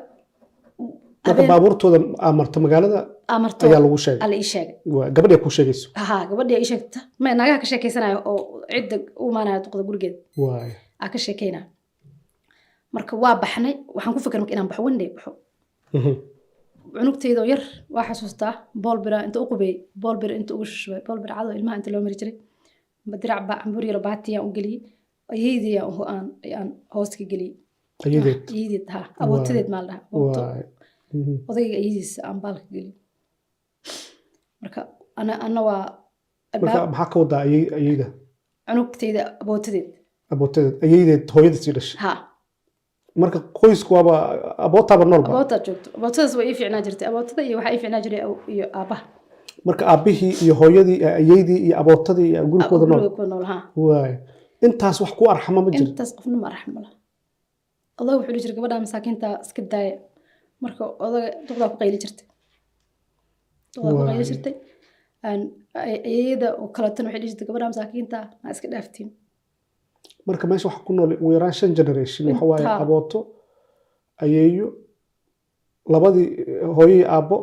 Marka baabuurtooda aa marto magaalada aa marto ayaa lagu sheegay. Alla ii sheegay. Waay, gabadhi kuu sheegayso. Ha, gabadhii ii sheegta ma naagaha ka sheekeysanayo oo cidda u imaanaya duqda gurigeeda aa ka sheekeynaya. Marka waa baxnay. Waxaan ku fikir marka inaan baxo, one day baxo. Cunugtayda oo yar waa xasuustaa, boolbira inta u qubeeyey, boolbira inta ugu shushubay, boolbira cado ilmaha inta loo mari jiray, dirac ba cambur yaro baatiyaan u geliyey, ayeydii aan hoos ka geliyey. Ayadeed? Ayeydii ha, abootadeed maa la dhahaa, abooto. Odayga ayadiisa aan baalka geliyey. Marka ana waa Marka albaab. Maxaa ka wadaa ayeyda? Cunugtayda abootadeed. Abootadeed, ayeydeed, hooyada sii dhashay? Ha. Marka qoysku waaba abootaaba noolba? Abootaa joogto, abootadaas way ii fiicnaa jirtay, abootada iyo waxaa ii fiicnaa jiray iyo aabbaha. Marka aabbihii iyo hooyadii iyo ayeydii iyo abootadii iyo gurigooda nool? Guriga ku nool, ha. Waay, intaas wax ku arxama ma jiro? Intaas qofna ma arxamo laha. Odaga wuxuu dhihi jiray, "Gabadha masaakiinta iska daaya." Marka odaga duqdaa ku qayli jirtay, duqdaa ku qayli jirtay. Ayeeyada oo kaleetana waxay dhihi jirtay, "Gabadha masaakiinta ma iska dhaaftiin." Marka meesha waxa ku nool ugu yaraan shan generation waxa waaye. Intaa. Abooto, ayeeyo, labadii hooyo iyo aabbo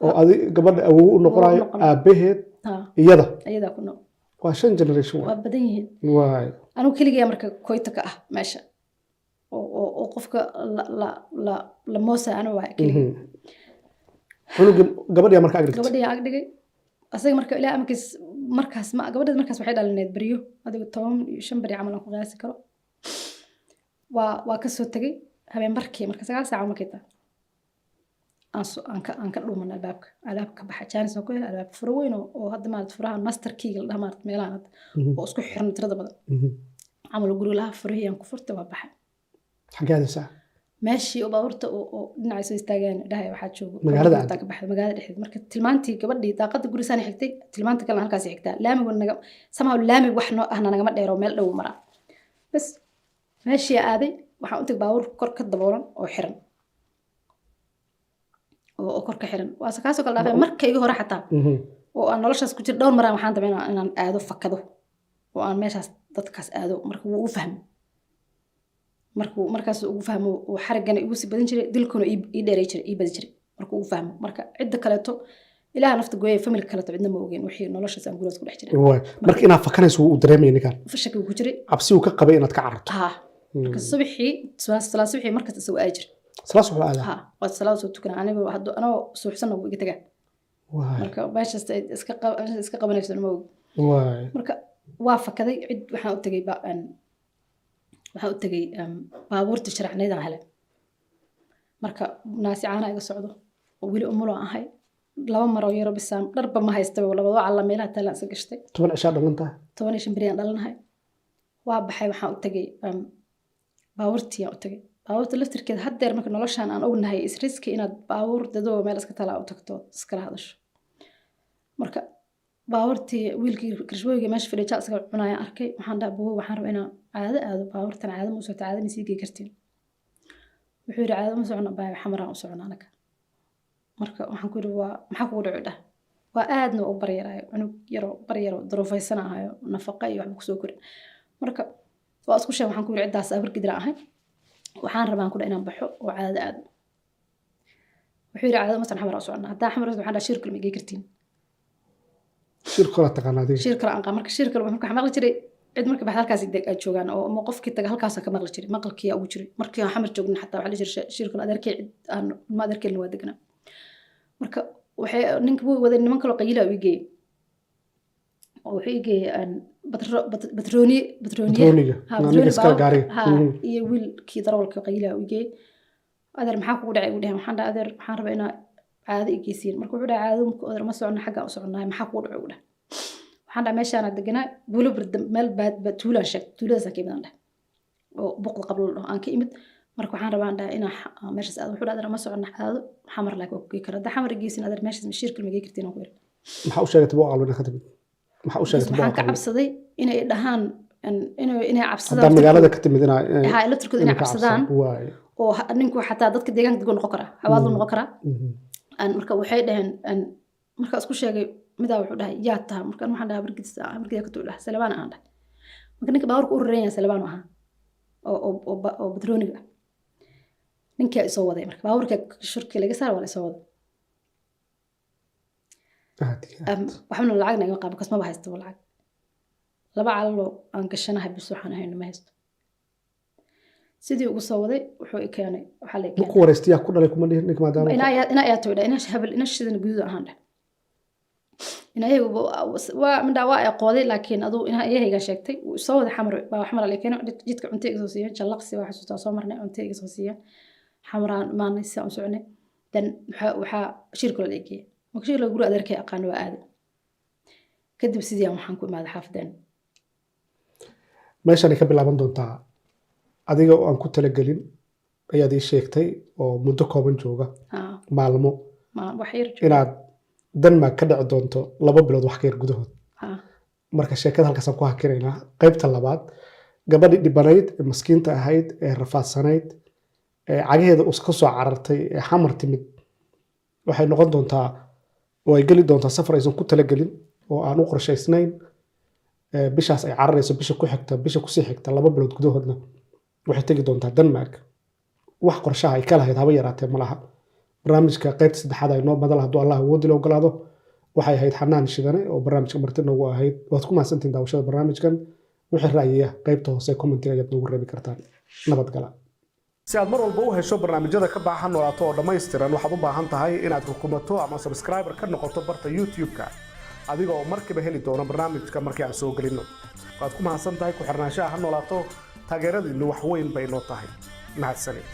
oo adi gabadha awow u noqonayo, noqonayo. Aabbaheed, Ha. iyada. Ayadaa ku nool. Waa shan generation. Waa badan yihiin. Anigu keligaya marka koyta ka ah meesha oo qofka la moosa anigu waa keligay. Cunuga gabadhiyaa marka ag dhigtay? Gabadhii ag dhigay asaga. Marka ilaa amarkiis markaas ma gabadheed markaas waxay dhalineed beryo, adigu 15 beri camal aan ku qiyaasi karo. Waa kasoo tegay habeen barkii, marka 9 saac markay tahay aan ka dhuuman albaabka, albaabka ka baxa, jaanis aan ku helay albaab furo weyn oo hadda maarata furaha master keyga la dhaha, maarata meelahan hadda oo isku xiran tirada badan camal oo guriga lahaa. Furihii aan ku furtay, waa baxay. Xaggee aadaysaa? Meeshii oo baabuurta oo dhinacay soo istaageen dhahay waxaa joogo. Magaalada? Baabuurta ka baxday magaalada dhexdeed. Marka tilmaantii gabadhii daaqada guri saana xigtay, tilmaanta kalena halkaas xigtaa, laamigu naga somehow laami wax noo ahna nagama dheero, meel dhow maraa. Bas meeshii aaday, waxaan u tagay baabuur kor ka daboolan oo xiran oo kor ka xiran, waase kaasoo kale dhaafay marka iga hore xataa oo aan noloshaas ku jira dhowr maraan. Waxaan damay inaan aado, fakado oo aan meeshaas dadkaas aado. Marka wuu ugu fahmay, markuu markaas ugu fahmo uu xariggana igu sii badan jiray, dilkuna ii dheeray jiray, ii badi jiray markuu ugu fahmo. Marka cidda kaleeto ilaah nafta gooyay, familka kaleeto cidna ma ogeen wixii noloshaas aan gurigaas ku dhex jiray. Waay, marka inaad fakanayso wuu dareemaya ninkan? Shaki uu ku jiray. Cabsi uu ka qabay inaad ka cararto? Ha. Marka subaxii salaad subaxii markasta isagoo aadi jiray. Salaas wuxuu aadaa? Ha, waa salaad soo tukana, anigu hadduu anoo suuxsanna wuu iga tagaa. Marka meeshaas ay iska qabanayso ma og. Marka waa fakaday. Cid waxaan u tagay waxaan u tagay baabuurta sharacnaydaan helay. Marka naasi caana iga socdo oo weli umulo ahay, laba maroo yaro bisaan, dharba ma haystaba, labadoo calla meelaha taalaan isa gashtay. 10 cishaa dhalan tahay? 15 beri aan dhalanahay. Waa baxay, waxaan u tagay baabuurtii aan u tagay. Baabuurta laftirkeeda haddeer marka noloshaan aan ognahay is riski inaad baabuur dadoo meel iska talaa u tagto, iskala hadasho. Marka baabuurtii wiilkii kirishbooyga meesha fadhiya jaa iska cunayaan arkay. Waxaan dhaha, "Bowo, waxaan rabaa inaan caado aado, baabuurtan caado ma u socto, caado ma sii gey kartiin?" Wuxuu yidhi, "Caado ma socono baa, Xamaraan u socona anaga." Marka waxaan ku yidhi, "Waa maxaa kugu dhaco?" Dhah waa aadna u baryaraayo, cunug yaroo baryaro duruufaysan ahayo, nafaqa iyo waxba kusoo korin. Marka waa isku sheeg. Waxaan ku yidhi, "Ciddaas Abargidir ahay, waxaan rabaan ku dhah inaan baxo oo caado aado." Wuxuu yidhi, "Caado masan, Xamar u socona." Haddaa Xamar waxaan dhaha, "Shir kale ma gey kartiin?" Shir kala taqaana adiga? Shir kale aan qaa. Marka shir kale marka waxaan maqli jiray cid marka baxda halkaas ay joogaan oo ama qofkii taga halkaasaan ka maqli jiray, maqalkiyaa ugu jiray. Markii aan Xamar joogna xataa waxaa la jiray shir kale adeerkay, cid aan ilma adeerkeelna waa deganaa. Marka waxay ninka wuu waday, niman kaloo qayila u geeyey. Oo wuxuu ii geeyey batrooni, batrooniye. Batrooniga. Ha, ninka batrooni iskala gaariga. Ha, iyo wiilkii darawalka qaylaha u geeyey. "Adeer, maxaa kugu dhacay?" igu dheheen. Waxaan dhahay, "Adeer, waxaan rabaa inaa caado i geysiin." Marka wuxuu dhahay, "Caado marka adeer ma socono, xaggaa u soconnahay, maxaa kugu dhacay?" igu dhahay. Waxaan dhahay, "Meeshaana deganaa, buulo burda, meel baad tuulaan sheeg, tuuladaasaan ka imid," aan dhahay, "oo buqda qablo la dhaho aan ka imid. Marka waxaan rabaa," aan dhahay, "inaan meeshaas aado." Wuxuu dhahay, "Adeer, ma socono caado Xamar, laakiin waa ku gey karaa. Haddaa Xamar i geysin, adeer, meeshaas mashiirka ma gey kartiin," aan ku iri. Maxaa u sheegatay Buuq Qalbe inaad ka timid? Maxaa u sheegatay waxaan Buuq ka Qalbe? Cabsaday inay dhahaan inay cabsadaan. Haddaa magaalada ka timid inaa Ha, laftirkooda inay ka cabsadaan. Waay. Oo ninku xataa dadka deegaanka deguu noqon karaa, xawaadlu noqon karaa. Marka waxay dhaheen, markaa isku sheegay, midaa wuxuu dhahay, "Yaa taha?" Markaan waxaan dhahay, "Habargidis, habargida ka tuu," dhahay, "Salebaan," aan dhahay. Marka ninka baabuurka u raran yahay Salebaan ahaa oo batrooniga ah. Ninkaa isoo waday, marka baabuurka shurkii laga saar, waa la isoo waday. Aad iyo aad. Waxbana lacagna igama qaabo kas, maba haysto lacag. Laba calaloo aan gashanahay bis, waxaan ahayno ma haysto. Sidii ugu soo waday, wuxuu i keenay, waxaa la i Ma keenay ku wareystiyaa ku dhalay kuma dhihin ninka maadaama Ina ayaa toydha, ina habel, ina shidan guduud ahaan dheh, ina ayagu waa midhaa waa ay qooday, laakiin aduu ina ayahayga sheegtay. Wuu soo waday, Xamar baa Xamar la keenay. Jidka cunto iga soo siiyeen, Jallaqsi waa xasuustaa, soo marnay, cunto iga soo siiyeen. Xamaraan imaanay, si aan u soconay. Then waxaa shirka la geeyay. Marka shirka guri adeerkay aqaan waa aaday. Kadib sidii aan waxaan ku imaaday xaafadeen. Meeshanay ka bilaaban doontaa. Adiga oo aan ku talagelin ayaad ii sheegtay oo muddo kooban jooga, maalmo, wax yar joogo. Inaad Denmark ka dhici doonto 2 bilood wax ka yar gudahood. Marka sheekada halkaasaan ku hakinaynaa. Qaybta labaad, gabadhii dhibanayd ee maskiinta ahayd ee rafaadsanayd ee cagaheeda us ka soo carartay ee Xamar timid, waxay noqon doontaa oo ay geli doontaa safar aysan ku talagelin oo aan u qorshaysnayn. Bishaas ay cararayso, bisha ku xigta, bisha kusii xigta, 2 bilood gudahoodna waxay tegi doontaa Denmark. Wax qorshaha ay ka lahayd haba yaraatee ma laha. Barnaamijka qaybta saddexaad ay noo madal, hadduu Allah awoodi la ogolaado. Waxay ahayd Xanaan Shidane oo barnaamijka marti noogu ahayd. Waad ku mahadsantihiin daawashada barnaamijkan. Wixii ra'yiya qaybta hoose commentiga ayaad noogu reebi kartaan. Nabadgala. Si aad mar walba u hesho barnaamijyada ka baxa Noolaato oo dhammaystiran, waxaad u baahan tahay inaad rukumato ama subscriber ka noqoto barta YouTube-ka, adiga oo markiiba heli doono barnaamijka markii aan soo gelinno. Waad ku mahadsan tahay ku xirnaanshaha Ha Noolaato. Taageeradiinnu wax weyn bay noo tahay. Mahadsanid.